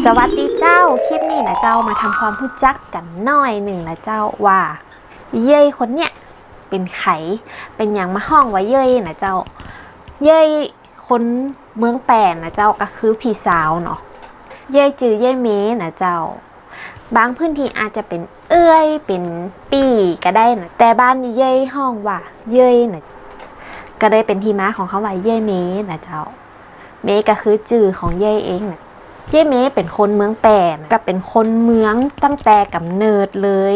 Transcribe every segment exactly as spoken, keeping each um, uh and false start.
สวัสดีเจ้า คลิปนี้นะเจ้า มาทำความฮู้จักกั๋นหน้อยนึ่งนะเจ้า ว่าเย้ยคนเนี้ยเป๋นใผ เป๋นหยังมาฮ้องว่าเย้ยนะเจ้า เย้ยคนเมืองแป้นะเจ้า ก็คือปี้สาวเนาะ เย้ยจื้อเย้ยเมย์นะเจ้า บางพื้นตี้อาจจะเป๋นเอื้อย เป๋นปี้ก็ได้นะ แต่บ้านนี้เย้ยฮ้องว่าเย้ยนะ ก็เลยเป๋นตี้มาของกำว่าเย้ยเมย์นะเจ้า เมย์ก็คือจื้อของเย้ยเองนะ เย้ยเมย์เป๋นคนเมืองแป้นะ ก็เป๋นคนเมืองตั้งแต่ก๋ำเนิดเลย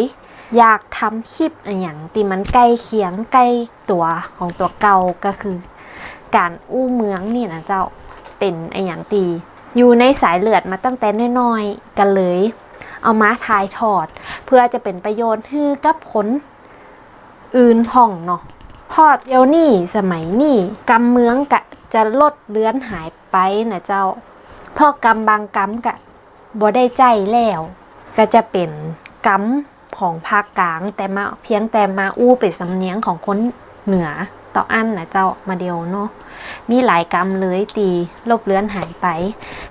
อยากทำคลิปอะหยังตี้มันใก้เคียงใก้ตั๋วของตั๋วเก่า ก็คือก๋านอู้เมืองนี่นะเจ้า เป๋นอะหยังตี้อยู่ในสายเลือดมาตั้งแต่น้อยๆ ก็เลยเอามาถ่ายทอด เปื้อจะเป๋นประโยชน์หื้อกับคนอื่นพ่องเนาะ เพราะเดี๋ยวนี้สมัยนี้กำเมืองก็จะลดเลือนหายไปนะเจ้า เพราะกำบางกำก็บ่ได้ใจ๊แล้ว ก็จะเป๋นกำของภาคกลาง แต่มา เพียงแต่มาอู้เป๋นสำเนียงของคนเหนือเต้าอั้นนะเจ้า มาเดียวเนาะ มีหลายกำเลยตี้ลบเลือนหายไป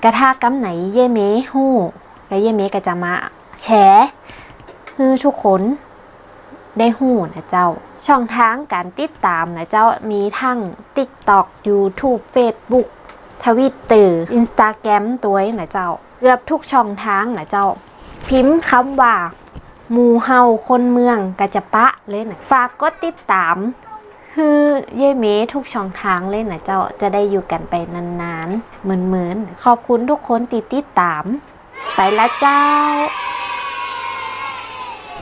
กะถ้ากำไหนเย้ยเมย์ฮู้ ก็เย้ยเมย์ก็จะมาแชร์หื้อทุกคนได้ฮู้นะเจ้า ช่องทางก๋านติดต๋ามนะเจ้า มีตึง ติ๊กต็อก ยูทูบ เฟซบุ๊ก ทวิตเตอร์ อินสตาแกรม ตวยนะเจ้า เกือบทุกช่องทางนะเจ้า พิมพ์กำว่าหมู่เฮาคนเมืองก็จะปะเลยนะ ฝากกดติดต๋ามหื้อเย้ยเมย์ทุกช่องทางเลยนะเจ้า จะได้อยู่กั๋นไปนานๆ เมินๆ ขอบคุณทุกคนตี้ติดต๋าม ไปละเจ้า